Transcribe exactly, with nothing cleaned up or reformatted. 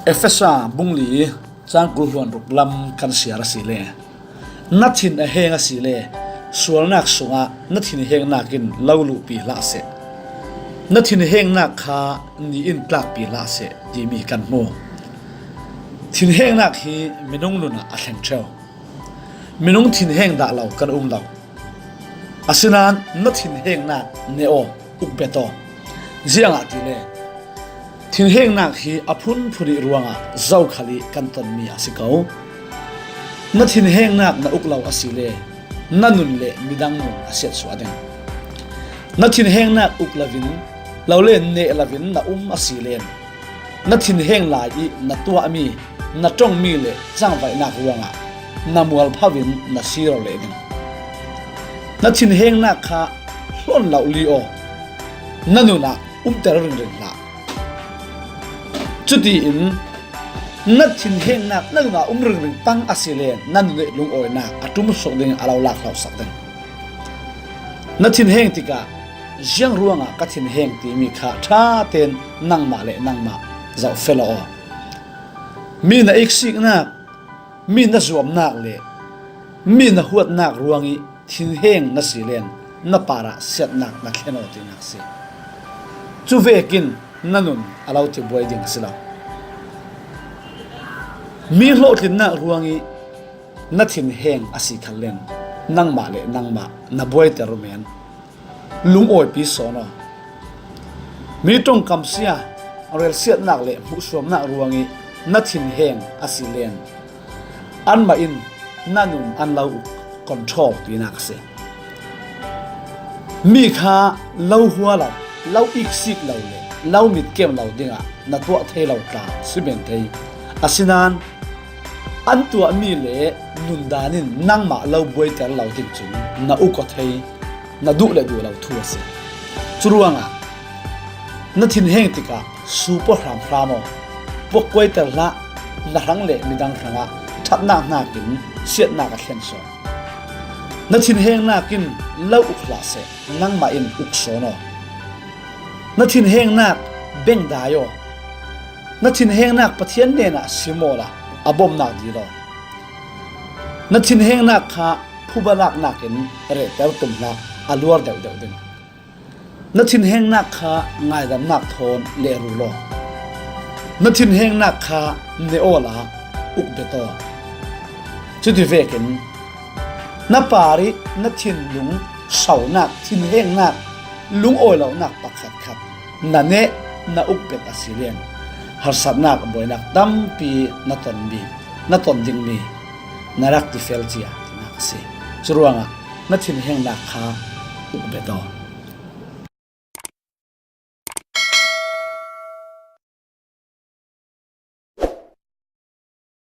Efesa bung li, chang kul hluan ruk lam kan siar a si le, na thin a heng a si le, sualnak sungah na thinhengnak in lo luhpi hlah seh. Na thinhengnak kha ni in tlakpi hlah seh timi kan hmu. Thinhengnak hi minung nunah a thleng ṭheu. Minung thinheng dah lo kan um lo. Asinain na thinhengnak ne aw, uk bet aw. Ziangahtile thinhengnak hi a phunphun ih ruangah zokhal ih kan tonmi a si ko. Na thinhengnak na uk lo a si le, na nun le midang nun a siatsuah ding. Na thinhengnak uk lovin, lo le neh lovin na um a si len, na thinheng lai ih na tuahmi, na ṭongmi le cangvaihnak ruangah na mualpho in na sir aw leh ding. Na thinhengnak kha hlon lo li aw, na nunah umter ringring hlah. Cutiin na thinhengnak na nunah um ringring pang a si le, na nun ih lungawinak a ṭum suak ding a lo lak hlauhsak ding. Na thinheng tikah ziang ruangah ka thinheng timi kha ṭha tein nangmah le nangmah zoh fel aw. Mi na iksiknak, mi na zuamnak le mi na huatnak ruangih thinheng na si len, na parah siatnak na thlen aw tinak si. Cuvekin na nun a lo tibuai ding a si lo. Mi hlawhtlinnak ruangih na thinheng a si khat len, nangmah le nangmah na buaiter uh men. Lungawipi sawn aw. Mi ṭongkam sia, relsiatnak le hmuhsuamnak ruangih na thinheng a si len, anmah in na nun an lo uk control tinak a si. Mi kha lo hua lo, lo iksik lo le lo mitkem lo dingah na tuah thei lo tla si men thei. Asinain an tuahmi le nundan in nangmah lo buaiter lo ding cun na uk aw thei, na duh le duh lo thu a si. Curuangah na thinheng tikah sup aw hramhram aw, puakkuaiter hlah, na hrang le midang hrangah ṭhatnak hnakin siatnak a thlen sawn. Na thinhengnak in lo uk hlah seh, nangmah in uk sawn aw. Na thinhengnak bengdai aw. Na thinhengnak Pathian hnenah sim awla a bawmnak dil aw. Na thinhengnak kha phuba laknakin rehter tum hlah, a luar deuhdeuh ding. Na thinhengnak kha ngaidamnak thawn lehrul aw. Na thinhengnak kha ne awla uk bet aw. Cuti vekin na parih na thinlung saunak, thinhengnak, lungawi lonak pakhatkhat na neh, na uk bet a si len, harsatnak, buainak tampi na tonmi, na ton dingmi na rak tifel cia tinak a si. Curuangah na thinhengnak kha uk bet aw.